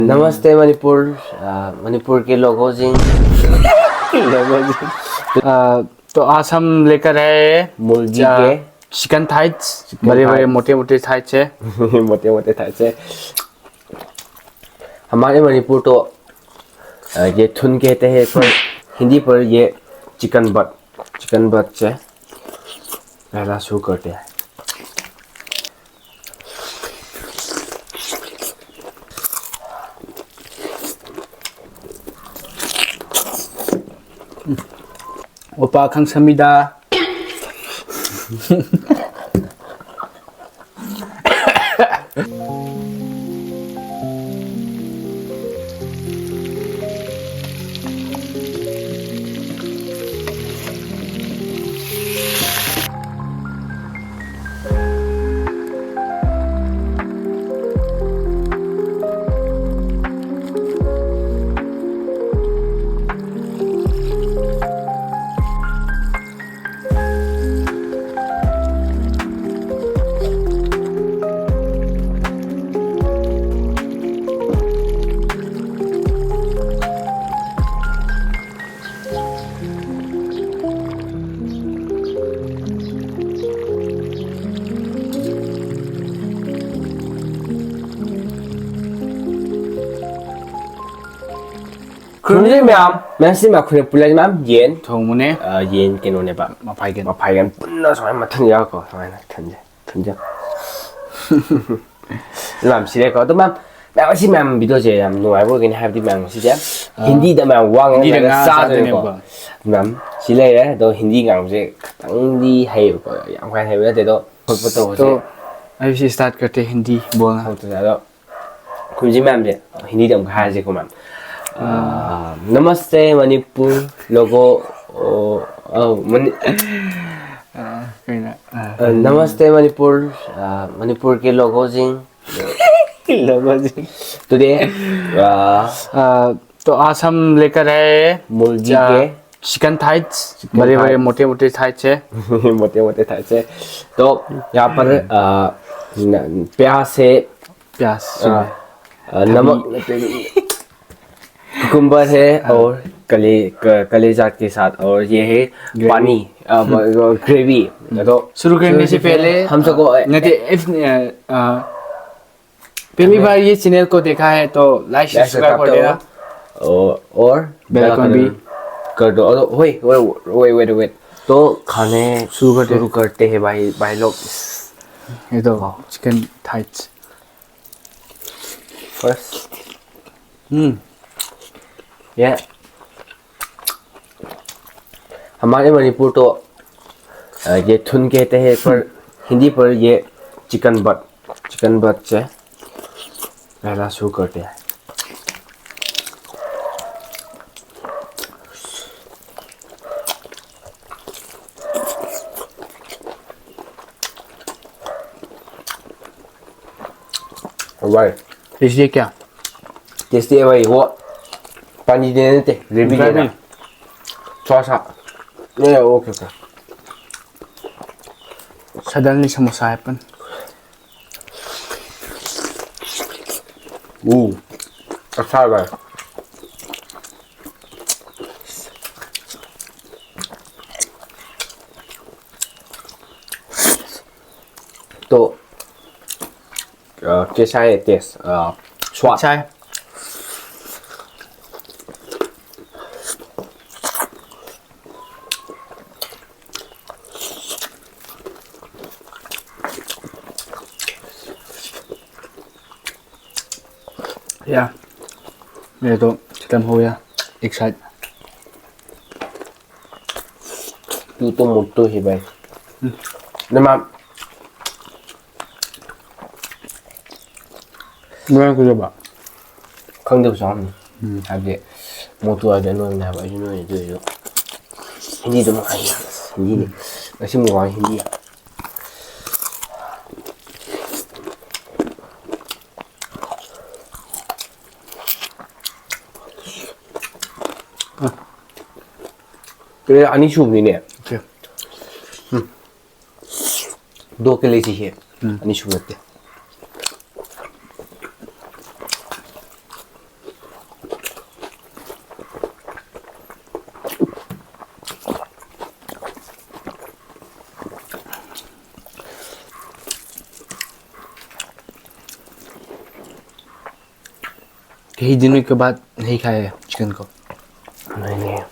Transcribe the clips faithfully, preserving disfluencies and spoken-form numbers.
नमस्ते मणिपुर। अ, मणिपुर के लोगों जिंग। लोगों जिंग। अ, तो आज हम लेकर आए हैं मुर्गी चा-, के चिकन थाइट्स। चिकन बड़े बड़े थाइट्स। मोटे मोटे थाइट्स है। मोटे मोटे थाइट्स है। हमारे मणिपुर तो, अ, ये थुन कहते हैं, पर हिंदी पर ये चिकन बट, चिकन बट से पहला शुरू करते हैं। Opa, ꯈꯪꯁꯃꯤꯗ꯫ ꯈꯨꯔꯨꯝꯖꯔꯤ ꯃꯌꯥꯝ, ꯃꯌꯥꯝꯁꯤ ꯑꯩꯈꯣꯏꯅ ꯄꯨꯜꯂꯁꯤ ꯃꯌꯥꯝ ꯌꯦꯟ, ꯊꯣꯡꯕꯅꯦ꯫ ꯑ, ꯌꯦꯟ ꯀꯩꯅꯣꯅꯦꯕ, ꯃꯐꯥꯏꯒꯟ꯫ ꯃꯐꯥꯏꯒꯟ ꯄꯨꯟꯅ ꯁꯨꯃꯥꯏꯅ ꯃꯊꯟ ꯌꯥꯎꯔꯀꯣ, ꯁꯨꯃꯥꯏꯅ ꯊꯟꯖ-, ꯊꯟꯖ-, ꯃꯌꯥꯝ ꯁꯤꯔꯦꯀꯣ꯫ ꯑꯗꯣ ꯃꯌꯥꯝ, ꯃꯌꯥꯝ ꯑꯁꯤ ꯃꯌꯥꯝ videoꯁꯦ ꯌꯥꯝ ꯅꯨꯡꯉꯥꯏꯕ ꯑꯣꯏꯒꯅꯤ, ꯍꯥꯏꯕꯗꯤ ꯃꯌꯥꯝ ꯉꯁꯤꯁꯦ ꯑ, ꯍꯤꯟꯗꯤꯗ ꯃꯌꯥꯝ ꯋꯥ ꯍꯤꯟꯗꯤꯗ ꯉꯥꯡꯅꯔꯒ ꯉꯥꯡꯉ ꯆꯥꯗꯣꯏꯅꯦꯀꯣ꯫ ꯆꯥꯗꯣꯏꯅꯦꯕ꯫ ꯃꯌꯥꯝ ꯁꯤ ꯂꯩꯔꯦ, ꯑꯗꯣ ꯍꯤꯟꯗꯤ ꯉꯥꯡꯕꯁꯦ ꯈꯤꯇꯪꯗꯤ ꯍꯩꯌꯦꯕꯀꯣ, ꯌꯥꯝ ꯀꯥ ꯍꯦꯟꯅ ꯍꯩꯕ ꯅꯠꯇꯦ, ꯑꯗꯣ ꯈꯣꯠꯄ ꯇꯧꯕꯁꯦ꯫ तो अभी से स्टार्ट करते हैं हिंदी बोलना। ꯍꯧꯗꯣꯏꯅꯦ꯫ ꯑꯗꯣ ꯈꯨꯝꯖꯤ ꯃꯌꯥꯝꯁꯦ ꯍꯤꯟꯗꯤꯗ ꯑꯃꯨꯛ ꯍꯥꯏꯔꯁꯤꯀꯣ ꯃꯌꯥꯝ꯫ ꯑ, नमस्ते मणिपुर लोगों, ओ, ओ, मणि-, ꯑ, ꯀꯩꯅꯣ, ꯑ, अ, नमस्ते मणिपुर, अ, मणिपुर के लोगों जिंग। लोगों जिंग। Today, अ, अ, तो आज हम लेकर आए हैं मुर्गी चा-, के चिकन थाइट्स, चिकन बड़े बड़े थाइट्स। मोटे मोटे थाइट्स है। मोटे मोटे थाइट्स है। तो यहाँ पर, अ, न-, प्याज है, प्याज, अ, अ, नमक, कुकुम्बर है और कले, क-, कलेजा के साथ, और ये है पानी, अ, ब-, ग्रेवी। तो शुरू करने से पहले हम सबको, अ, नहीं, if, अ, अ, पहली बार ये चैनल को देखा है तो लाइक सब्सक्राइब कर देना। और, और बेल आइकन भी कर दो। और, wait, wait, wait, wait, wait। तो खाने शुरू करते शुरू हैं। करते हैं भाई, भाई लोग। ये तो चिकन थाइट्स। फर्स्ट। हम्म। ये हमारे मणिपुर तो, अ, ये थुन कहते हैं, पर हिंदी पर ये चिकन बट, चिकन बट से पहला शुरू करते हैं। भाई, इसलिए क्या? टेस्टी है भाई, वो पानी देने थे, ग्रेवी ग्रेवी। देना। थोड़ा सा। नहीं, ओके, ओके। सडनली समोसा है अपन। ऊ, अच्छा है भाई। तो, अ, कैसा है टेस्ट? अ, स्वाद? अच्छा है। या, ये तो खत्म हो गया एक साइड। तू तो मोटो है भाई। हम्म। नमा, ꯅꯣꯏ ꯀꯩꯗꯧꯕ? ꯈꯪꯗꯕꯁꯨ ꯌꯥꯎꯔꯝꯅꯤ꯫ ꯎꯝ꯫ ꯍꯥꯏꯕꯗꯤ ꯃꯣꯇꯣ ꯍꯥꯏꯗꯤ ꯑꯅꯣꯏꯕꯅꯦ ꯍꯥꯏꯕ, ꯑꯩꯁꯨ ꯅꯣꯏ ꯑꯗꯨ ꯑꯣꯏꯔꯁꯨ ꯍꯤꯟꯗꯤꯗꯣ ꯑꯃꯨꯛ ꯍꯩꯌꯦ꯫ ꯍꯤꯟꯗꯤꯅꯤ꯫ ꯎꯝ꯫ ꯉꯁꯤ ꯃꯣꯕꯥꯏꯜ ꯍꯤꯟꯗꯤ꯫ ꯄ꯭ꯂꯦꯠ ꯑꯅꯤ ꯁꯨꯕꯅꯤꯅꯦ꯫ ꯑꯣꯀꯦ꯫ ꯎꯝ꯫ ꯗꯣ ꯀꯦ ꯂꯩꯁꯤ ꯍꯦ꯫ ꯎꯝ꯫ ꯑꯅꯤ ꯁꯨꯕ ꯅꯠꯇꯦ꯫ यही दिनों के बाद नहीं खाया है चिकन को। नहीं, नहीं।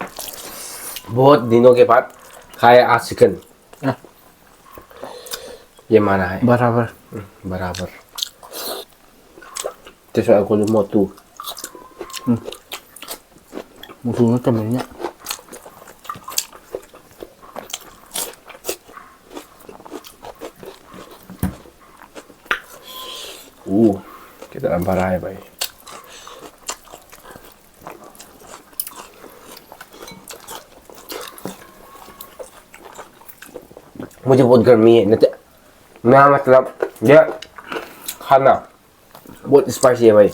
बहुत दिनों के बाद खाया आज चिकन। हाँ। ये माना है। बराबर। हम्म, बराबर। त्यसो अर्को चाहिँ मटु। उम्। मटु मात्रै होइन। ऊ, के त बराए भाइ। मुझे बहुत गर्मी है, न त-, ना मतलब, ये खाना बहुत स्पाइसी है भाई।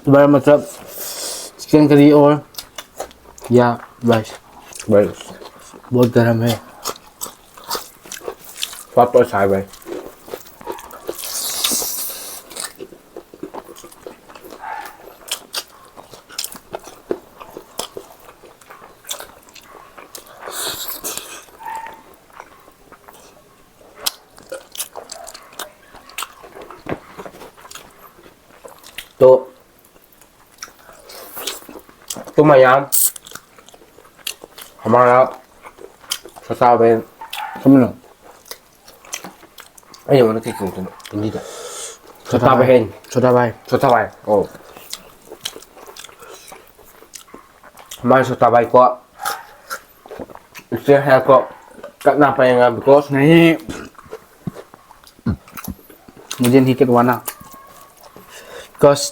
तुम्हारा मतलब चिकन करी और या राइस? राइस। बहुत गर्म है। स्वाद तो अच्छा है भाई। तो, तो मैं यहाँ हमारा छोटा बहन, सुन लो। ꯑꯩꯅ ꯅꯉꯣꯟꯗ ꯀꯩ ꯀꯧꯗꯣꯏꯅꯣ ꯍꯤꯟꯗꯤꯗ? छोटा छोटा भाई। बहन। छोटा भाई। छोटा भाई। ꯑꯣ꯫ हमारे छोटा भाई को इससे है को करना पड़ेगा, because नहीं, मुझे नहीं कटवाना, because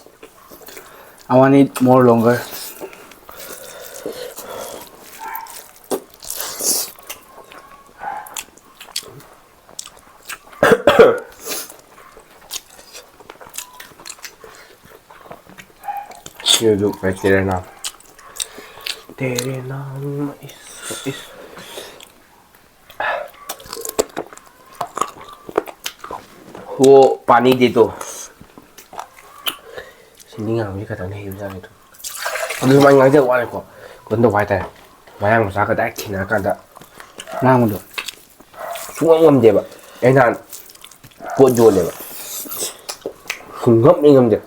I want it more longer. ये जो तेरे नाम, तेरे नाम इस, इस, वो पानी दे दो। ꯁꯤꯡꯗꯤ ꯉꯥꯡꯕꯁꯤ ꯈꯛꯇꯪꯅ ꯍꯩꯕꯖꯥꯠꯅꯤꯗꯣ꯫ ꯑꯗꯨ ꯁꯨꯃꯥꯏꯅ ꯉꯥꯡꯖꯕ ꯋꯥꯅꯤꯀꯣ, ꯀꯩꯅꯣ ꯇꯧꯕ ꯍꯥꯏꯇꯥꯔꯦ꯫ ꯃꯌꯥꯡ ꯃꯆꯥꯒ ꯗꯥꯏꯔꯦꯛ ꯊꯦꯡꯅꯔꯀꯥꯟꯗ ꯉꯥꯡꯕꯗꯣ ꯁꯨꯡꯉꯝ ꯉꯝꯗꯦꯕ꯫ ꯑꯩ ꯅꯍꯥꯟ ꯄꯣꯠ ꯌꯣꯜꯂꯦꯕ, ꯁꯨꯡꯉꯝ ꯍꯦꯛ ꯉꯝꯗꯦ꯫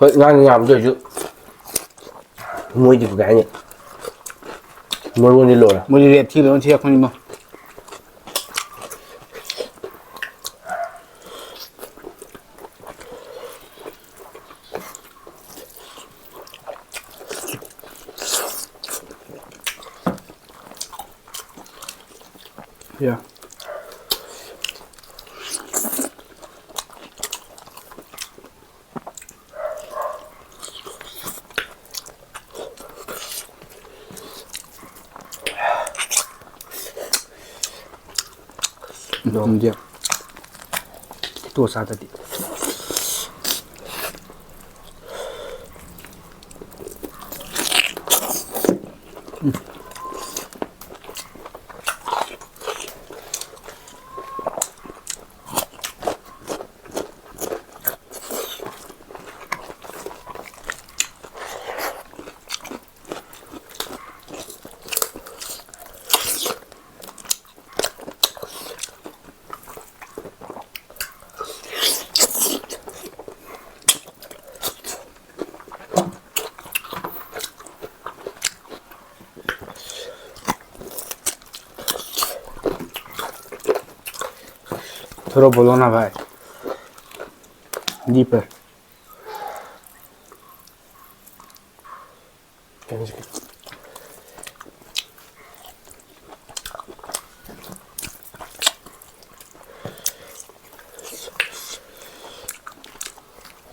ꯍꯣꯏ, ꯉꯥꯡꯗꯤ ꯉꯥꯡꯕꯗ ꯑꯣꯏꯔꯁꯨ ꯃꯣꯏꯗꯤ ꯀꯩ ꯍꯥꯏꯅꯤ, ꯃꯔꯣꯟꯗꯤ ꯂꯣꯏꯔꯦ꯫ ꯃꯣꯏꯗꯤ ꯔꯦꯠ ꯊꯤ ꯂꯣꯏꯅ ꯊꯤꯔꯛꯄꯅꯤꯃꯣ꯫ Yeah. ꯅꯣꯡꯁꯦ ꯇꯣ ꯆꯥꯗꯗꯤ꯫ थोड़ा बोलो ना भाई, दीप।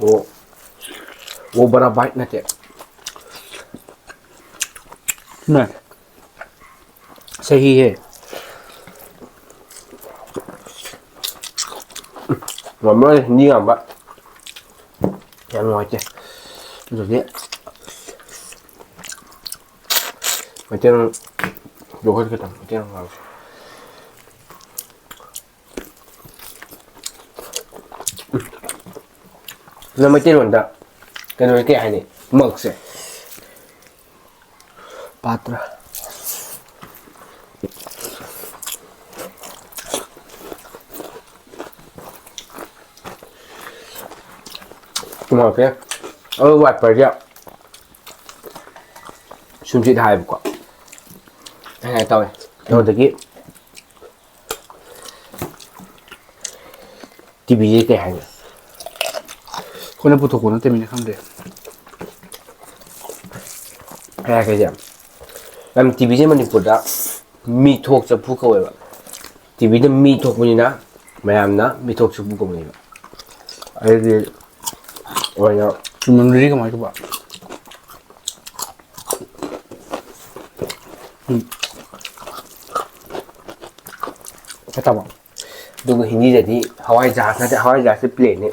वो, वो बड़ा बाइट ना थे। नहीं। ꯁꯍꯤ ꯍꯦ꯫ ꯉꯝꯃꯔꯣꯏ, ꯍꯤꯟꯗꯤ ꯉꯥꯡꯕ ꯌꯥꯝ ꯅꯨꯡꯉꯥꯏꯇꯦ꯫ ꯑꯗꯨꯗꯤ ꯃꯩꯇꯩꯂꯣꯟ ꯌꯣꯛꯈꯠꯀꯦ ꯇꯧꯅꯤ, ꯃꯩꯇꯩꯂꯣꯟ ꯉꯥꯡꯕꯁꯦ꯫ ꯅꯪ ꯃꯩꯇꯩꯂꯣꯟꯗ ꯀꯩꯅꯣꯁꯦ ꯀꯩ ꯍꯥꯏꯅꯤ? ꯃꯛꯁꯦ꯫ ꯄꯥꯇ꯭ꯔ꯫ ꯉꯥꯎꯔꯛꯀꯦ꯫ ꯑꯗꯨ ꯋꯥꯏꯄꯔꯁꯦ ꯁꯨꯝꯁꯤꯠ ꯍꯥꯏꯕꯀꯣ꯫ ꯑꯩꯅ ꯇꯧꯋꯦ꯫ ꯑꯗꯨꯗꯒꯤ ꯇꯤꯚꯤꯁꯦ ꯀꯩ ꯍꯥꯏꯅꯤ? ꯑꯩꯈꯣꯏꯅ ꯄꯨꯊꯣꯛꯄ ꯅꯠꯇꯕꯅꯤꯅ ꯈꯪꯗꯦ꯫ ꯀꯩ ꯍꯥꯏꯔꯛꯀꯦꯁꯦ? ꯌꯥꯝ ꯇꯤꯚꯤꯁꯦ ꯃꯅꯤꯄꯨꯔꯗ ꯃꯤꯊꯣꯛ ꯆꯐꯨ ꯀꯧꯋꯦꯕ꯫ ꯇꯤꯚꯤꯗ ꯃꯤ ꯊꯣꯛꯄꯅꯤꯅ ꯃꯌꯥꯝꯅ ꯃꯤꯊꯣꯛ ꯆꯐꯨ ꯀꯧꯅꯩꯕ꯫ ꯑꯗꯨꯗꯤ ꯑꯣꯏꯅ ꯆꯨꯝꯃꯝꯗ꯭ꯔꯗꯤ ꯀꯃꯥꯏꯅ ꯇꯧꯕ? ꯎꯝ꯫ ꯐꯠꯇꯕ꯫ ꯑꯗꯨꯒ ꯍꯤꯟꯗꯤꯗꯗꯤ ꯍꯋꯥꯏ ꯖꯍꯥꯖ ꯅꯠꯇꯦ, ꯍꯋꯥꯏ ꯖꯍꯥꯖꯁꯦ ꯄ꯭ꯂꯦꯟꯅꯤ꯫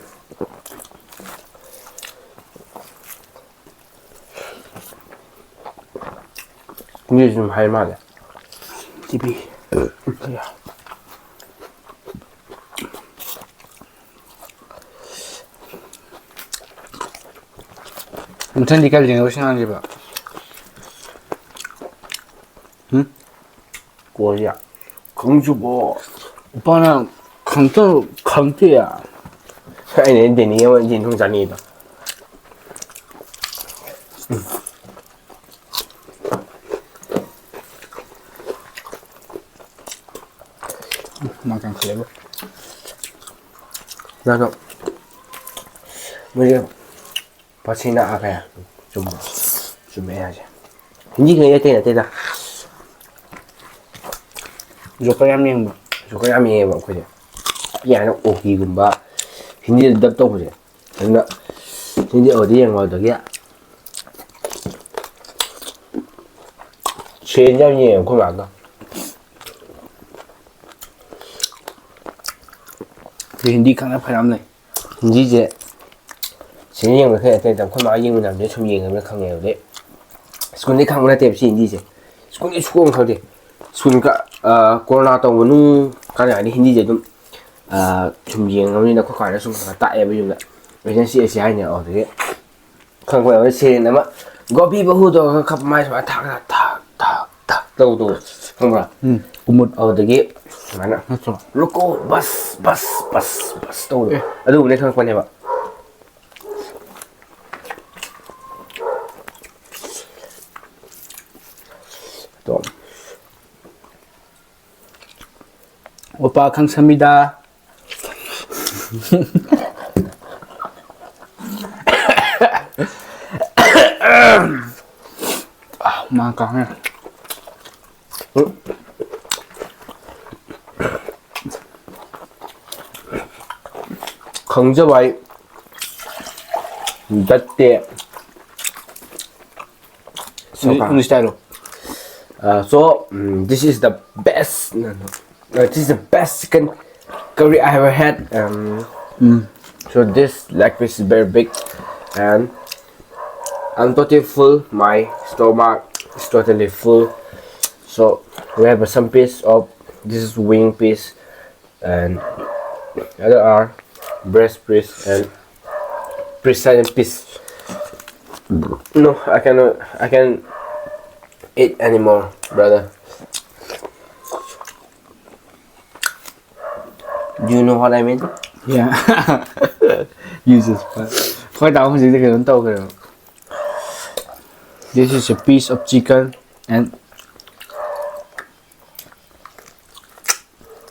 ꯃꯤꯁꯨ ꯑꯗꯨꯝ ꯍꯥꯏ ꯃꯥꯜꯂꯦ꯫ ꯇꯤꯚꯤ꯫ ꯃꯊꯪꯗꯤ ꯀꯥꯏ ꯂꯦꯡꯉꯕ ꯁꯤ ꯑꯉꯥꯡꯁꯤꯕꯣ? ꯍꯨꯝ? ꯀꯣꯔꯤꯌꯥ꯫ ꯈꯪꯖꯨꯕꯣ꯫ ꯅꯨꯄꯥꯅ ꯈꯪꯇ-, ꯈꯪꯇꯦ꯫ ꯑꯩꯅ ꯗꯦꯅꯤ ꯑꯃ ꯌꯦꯟ ꯊꯣꯡ ꯆꯥꯅꯤꯡꯉꯤꯗꯣ꯫ ꯃꯥ ꯀꯌꯥꯝ ꯈꯜꯂꯦꯕ? ꯅꯪꯗꯣ ꯃꯣꯏꯒꯤ ꯄꯁꯤꯅꯥ ꯑꯥ ꯒꯌꯥ꯫ ꯆꯨꯝꯕ꯭ꯔꯣ? ꯆꯨꯝꯃꯦ ꯑꯩ ꯍꯥꯏꯁꯦ꯫ ꯍꯤꯟꯗꯤ ꯈꯛ ꯅꯠꯇꯦ, ꯅꯠꯇꯦꯗ꯫ ꯖꯣꯀꯔ ꯌꯥꯝ ꯌꯦꯡꯕ꯫ ꯖꯣꯀꯔ ꯌꯥꯝ ꯌꯦꯡꯉꯦꯕ ꯑꯩꯈꯣꯏꯁꯦ꯫ ꯌꯥꯅ ꯑꯣꯀꯤꯒꯨꯝꯕ ꯍꯤꯟꯗꯤꯗ ꯗꯕ ꯇꯧꯕꯁꯦ꯫ ꯑꯗꯨꯅ ꯍꯤꯟꯗꯤ ꯑꯣꯏꯗꯤ ꯌꯦꯡꯉꯣ ꯑꯗꯒꯤ ꯁꯦꯟ ꯌꯥꯝ ꯌꯦꯡꯉꯦ ꯑꯩꯈꯣꯏ ꯃꯥꯒ꯫ ꯑꯩꯈꯣꯏ ꯍꯤꯟꯗꯤ ꯈꯪꯅ ꯐꯅꯌꯥꯝ ꯂꯩ꯫ ꯍꯤꯟꯗꯤꯁꯦ ꯁꯤꯗ ꯌꯦꯡꯕ ꯈꯔ ꯑꯇꯩ ꯑꯇꯩ ꯑꯩꯈꯣꯏ ꯃꯥ ꯌꯦꯡꯃꯤꯟꯅꯕꯗꯩ ꯁꯨꯝ ꯌꯦꯡꯉꯕꯅꯤꯅ ꯈꯪꯉꯦ꯫ ꯑꯗꯩ ꯁ꯭ꯀꯨꯜꯗꯩ ꯈꯪꯕ ꯅꯠꯇꯦꯕ ꯁꯤ ꯍꯤꯟꯗꯤꯁꯦ꯫ ꯁ꯭ꯀꯨꯜꯗꯩ ꯁꯨꯈꯪ ꯈꯪꯗꯦ꯫ ꯁ꯭ꯀꯨꯜ ꯀ-, ꯑ, ꯀꯣꯔꯣꯅꯥ ꯇꯧꯕ ꯅꯨꯡ ꯀꯥꯟꯗ ꯍꯤꯟꯗꯤꯁꯦ ꯑꯗꯨꯝ, ꯑ, ꯁꯨꯝ ꯌꯦꯡꯉꯕꯅꯤꯅ ꯑꯩꯈꯣꯏ ꯀꯥꯟꯗ ꯁꯨꯝ ꯈꯔ ꯈꯔ ꯇꯥꯛꯑꯦꯕ ꯌꯨꯝꯗ꯫ ꯑꯩꯅ ꯁꯤ ꯑꯁꯤ ꯍꯥꯏꯅꯦ꯫ ꯑꯗꯨꯗꯒꯤ ꯈꯪꯕ ꯌꯥꯎꯔꯦ ꯁꯦꯔꯦꯟ ꯑꯃ ꯒꯣꯕꯤ ꯕꯍꯨ ꯇꯧꯔꯒ ꯈꯞ ꯃꯥꯏ ꯁꯨꯃꯥꯏꯅ ꯊꯥꯛ ꯊꯥꯛ ꯊꯥꯛ ꯊꯥꯛ ꯊꯥꯛ ꯇꯧꯕꯗꯣ ꯈꯪꯕ꯭ꯔꯥ? ꯎꯝ, ꯀꯨꯃꯨꯠ꯫ ꯑꯗꯨꯗꯒꯤ ꯁꯨꯃꯥꯏꯅ ꯅꯠꯇ꯭ꯔꯣ? ꯔꯨꯀꯣ ꯕꯁ ꯕꯁ ꯕꯁ ꯕꯁ ꯇꯧꯕꯗꯣ꯫ ꯑꯦ꯫ ꯑꯗꯨꯒꯨꯝꯕꯗꯩ ꯈꯪꯉꯛꯄꯅꯦꯕ꯫ ꯇꯣ꯫ ꯑꯣꯄꯥ ꯈꯪꯁꯃꯤꯗ꯫ ꯃꯥ ꯀꯥꯡꯉꯦ꯫ ꯈꯪꯖꯕ ꯍꯥꯏ ꯗꯠꯇꯦ꯫ So, English, English title. Uh, so, mm, this is the best. No, no. Uh, this is the best chicken curry I ever had. Um, so this leg piece is very big, and I'm totally full. My stomach is totally full. So we have some piece of this is wing piece, and other are breast piece and breast and piece. No, I cannot. I can eat anymore, brother. Do you know what I mean? Yeah. Jesus. ꯑꯩꯈꯣꯏ ꯇꯥꯃꯣ ꯍꯧꯖꯤꯛꯇꯤ ꯀꯩꯅꯣꯝ ꯇꯧꯈ꯭ꯔꯦꯕ꯫ This is a piece of chicken and,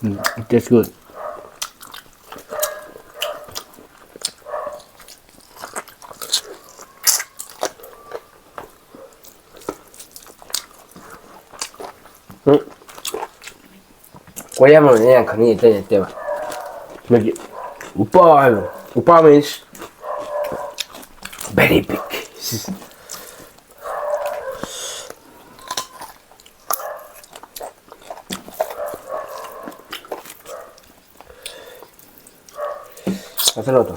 mm, it tastes good. ꯎꯝ꯫ Korea ꯃꯔꯣꯟꯁꯦ ꯌꯥꯝ ꯈꯪꯅꯤꯡꯉꯦ, ꯑꯇꯩ ꯅꯠꯇꯦꯕ꯫ ꯃꯣꯏꯒꯤ ꯎꯄꯥ ꯍꯥꯏꯕ, ꯎꯄꯥ means very big꯫ ꯆꯥꯁꯤꯜꯂꯣ ꯑꯗꯣ꯫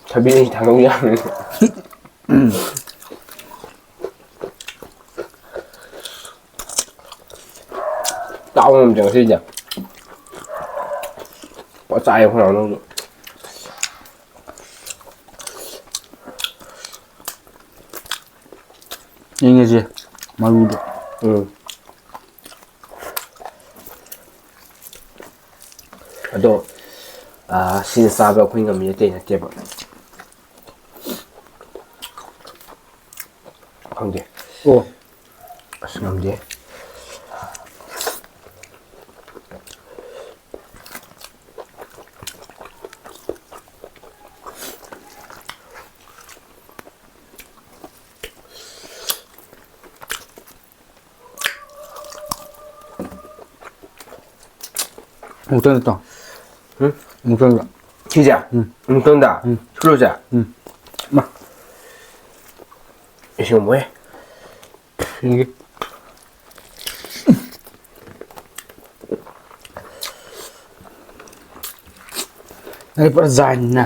ꯊꯕꯤ ꯑꯅꯤ ꯊꯥꯡꯗꯣꯛ ꯌꯥꯕꯅꯤ꯫ ꯇꯥꯕ ꯉꯝꯗ꯭ꯔꯦ ꯉꯁꯤꯗꯤ꯫ ꯄꯣꯠ ꯆꯥꯏ ꯑꯩꯈꯣꯏ ꯅꯥꯎꯅꯁꯨ꯫ ꯌꯦꯡꯉꯁꯤ ꯃꯔꯨꯗꯣ꯫ ꯎꯝ꯫ ꯑꯗꯣ, ꯑꯥ, ꯁꯤꯗ ꯆꯥꯕ ꯑꯩꯈꯣꯏ ꯉꯝꯃꯤ ꯑꯇꯩ ꯅꯠꯇꯦꯕ꯫ ꯈꯪꯗꯦ꯫ ꯑꯣ꯫ ꯑꯁ, ꯉꯝꯗꯦ꯫ ꯑꯃꯨꯛꯇꯪꯗ ꯇꯧ꯫ ꯎꯝ? ꯑꯃꯨꯛꯇꯪꯗ꯫ ꯁꯤꯁꯦ? ꯎꯝ꯫ ꯑꯃꯨꯛꯇꯪꯗ? ꯎꯝ꯫ ꯁꯨꯔꯨꯁꯦ? ꯎꯝ꯫ ꯃꯥ꯫ ꯑꯩꯁꯨ ꯉꯝꯃꯣꯏ꯫ ꯌꯦꯡꯒꯦ꯫ ꯑꯩ ꯄꯨꯔꯥ ꯖꯥꯏꯅꯤꯅ꯫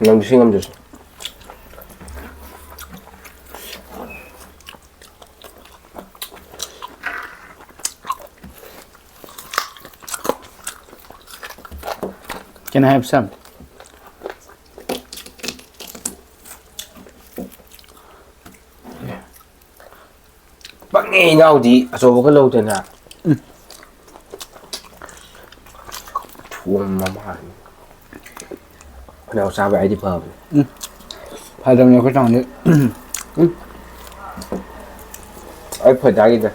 ꯅꯪꯗꯤ ꯁꯤ ꯉꯝꯗ꯭ꯔꯁꯨ꯫ Can I have some? ꯄꯪꯉꯦ ꯏꯅꯥꯎꯗꯤ ꯑꯆꯧꯕꯒ ꯂꯧꯗꯅ꯫ ꯎꯝ꯫ ꯊꯣꯡ ꯃꯃꯥꯅꯤ꯫ ꯈꯅꯥꯎ ꯆꯥꯕ ꯍꯥꯏꯗꯤ ꯐꯕꯅꯤ꯫ ꯎꯝ꯫ ꯐꯗꯕꯅꯤ ꯑꯩꯈꯣꯏ ꯆꯥꯡꯗꯤ꯫ ꯎꯝ꯫ ꯑꯩ ꯐꯗꯥꯒꯤꯗ꯫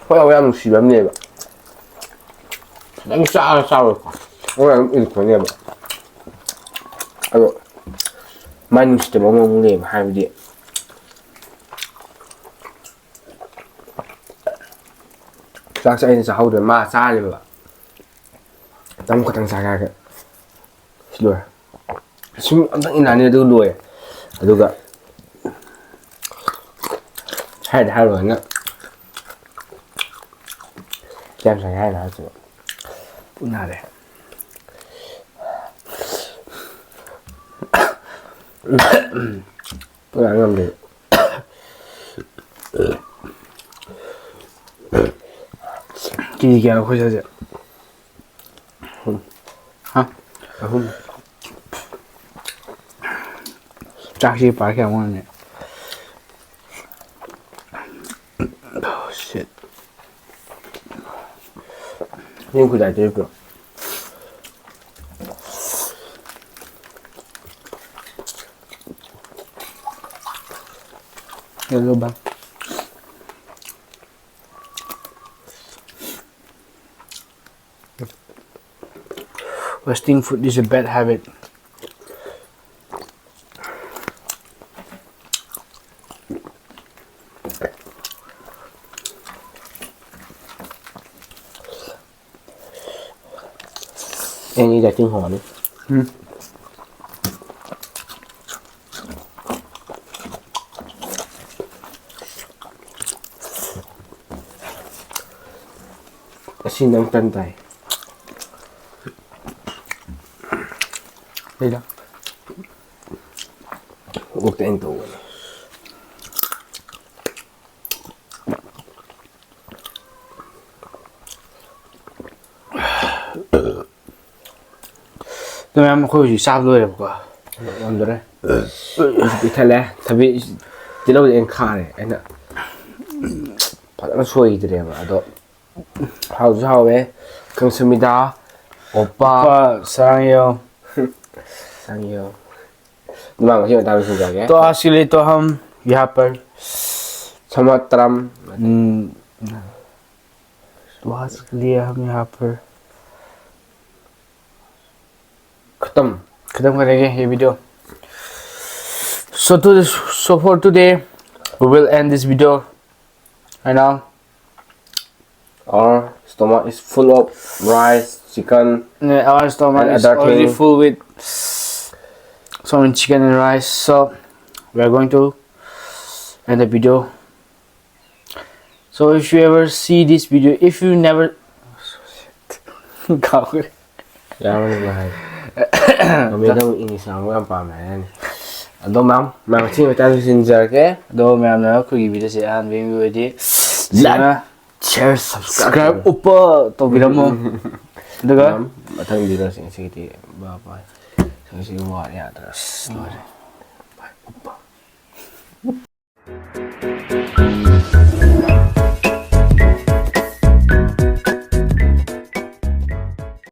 ꯑꯩꯈꯣꯏ ꯌꯥꯝ ꯅꯨꯡꯁꯤꯕ ꯑꯃꯅꯦꯕ꯫ ꯈꯤꯇꯪ ꯆꯥꯔ ꯆꯥꯔꯣꯏꯀꯣ꯫ ꯑꯩꯈꯣꯏ ꯑꯗꯨꯝ ꯏꯟꯈ꯭ꯔꯅꯦꯕ꯫ ꯑꯗꯣ ꯃꯥꯏ ꯅꯨꯡꯁꯤꯠꯇꯕ ꯑꯃꯃꯨꯛ ꯂꯩꯌꯦꯕ, ꯍꯥꯏꯕꯗꯤ ꯆꯥꯛꯁꯦ ꯑꯩꯅ ꯆꯥꯍꯧꯗ꯭ꯔꯦ, ꯃꯥ ꯆꯥꯔꯦꯕ꯫ ꯆꯥꯃꯨꯛ ꯈꯛꯇꯪ ꯆꯥꯒꯦ ꯍꯥꯏꯔꯒ ꯁꯤ ꯂꯣꯏꯔꯦ꯫ ꯁꯨꯝ ꯑꯝꯇꯪ ꯏꯟꯅꯅꯤ ꯑꯗꯨ ꯂꯣꯏꯔꯦ꯫ ꯑꯗꯨꯒ ꯍꯥꯏꯗꯤ ꯍꯥꯏꯔꯨꯔꯒ ꯀꯌꯥꯝ ꯆꯥꯒꯦ ꯍꯥꯏꯅꯣ ꯍꯥꯏꯁꯤꯕꯣ? ꯄꯨꯛ ꯅꯥꯔꯦ꯫ ꯄꯨꯔꯥ ꯉꯝꯗꯦ꯫ ꯀꯦꯖꯤ ꯀꯌꯥꯅꯣ ꯑꯩꯈꯣꯏ ꯆꯥꯏꯁꯦ? ꯑꯍꯨꯝ꯫ ꯍꯥ? ꯑꯍꯨꯝ꯫ ꯆꯥꯛꯁꯤ ꯄꯥꯔ ꯀꯌꯥꯝ ꯋꯥꯡꯉꯦ? Oh, shit. ꯅꯪ ꯈꯨꯗꯥꯏ ꯇꯩꯕ꯭ꯔꯣ? Hello, bye. Wasting food is a bad habit. Any dieting ꯍꯧꯔꯅꯤ꯫ ꯎꯝ꯫ ꯑꯁꯤ ꯅꯪ ꯇꯟ ꯇꯥꯏ꯫ ꯀꯩꯗ? ꯑꯣꯛꯇ ꯑꯩꯅ ꯇꯧꯕꯅꯦ꯫ ꯑꯗꯨ ꯃꯌꯥꯝ ꯑꯩꯈꯣꯏ ꯍꯧꯖꯤꯛ ꯆꯥꯕ ꯂꯣꯏꯔꯦꯕꯀꯣ꯫ ꯉꯝꯗꯔꯦ꯫ ꯄꯤꯛꯊꯠꯂꯦ꯫ ꯊꯕꯤ ꯇꯤꯜꯍꯧꯗꯤ ꯑꯩꯅ ꯈꯥꯔꯦ꯫ ꯑꯩꯅ ꯐꯖꯅ ꯁꯣꯏꯗ꯭ꯔꯦꯕ꯫ ꯑꯗꯣ ꯍꯥꯎꯁꯨ ꯍꯥꯎꯋꯦ꯫ ꯀꯪꯁꯃꯤꯗꯥ, ꯑꯣꯄꯥ꯫ ꯑꯣꯄꯥ, ꯁꯥꯡꯌꯣ꯫ ꯁꯥꯡꯌꯣ꯫ ꯑꯗꯨꯃꯥꯏꯅ ꯉꯁꯤ ꯃꯇꯥꯡꯗ ꯂꯣꯏꯁꯤꯟꯖꯔꯒꯦ꯫ तो आज के लिए तो हम यहाँ पर ꯁꯃꯥꯇ꯭ꯔꯝ꯫ हम्म, तो आज के लिए हम यहाँ पर खत्म। खत्म करेंगे ये video. So to, so for today, we will end this video right now. Our stomach is full of rice, chicken, Yeah, our stomach and is other already thing. Full with some chicken and rice. So we are going to end the video. So if you ever see this video, if you never ꯌꯥꯔꯣꯏ ꯚꯥꯏ꯫ Command ꯑꯃꯨꯛ English ꯉꯥꯡꯕ ꯌꯥꯝ ꯄꯥꯝꯃꯦ ꯍꯥꯏꯔꯅꯤ꯫ ꯑꯗꯣ ꯃꯌꯥꯝ, ꯃꯌꯥꯝ ꯁꯤ ꯃꯇꯥꯡꯗ ꯂꯣꯏꯁꯤꯟꯖꯔꯒꯦ꯫ ꯑꯗꯣ ꯃꯌꯥꯝꯅ ꯑꯩꯈꯣꯏꯒꯤ ꯚꯤꯗꯤꯑꯣꯁꯦ ꯑꯍꯥꯟꯕ ꯌꯦꯡꯕꯤꯕ ꯑꯣꯏꯗꯤ Like, share, subscribe. Subscribe ꯎꯞꯄ ꯇꯧꯕꯤꯔꯝꯃꯣ꯫ ꯑꯗꯨꯒ ꯃꯌꯥꯝ ꯃꯊꯪ ꯚꯤꯗꯤꯑꯣꯁꯤꯡ ꯑꯁꯤꯒꯤꯗꯤ bye bye꯫ ꯉꯁꯤꯒꯤ ꯋꯥ ꯌꯥꯗ꯭ꯔꯦ꯫ ꯑꯁ, ꯂꯣꯏꯔꯦ꯫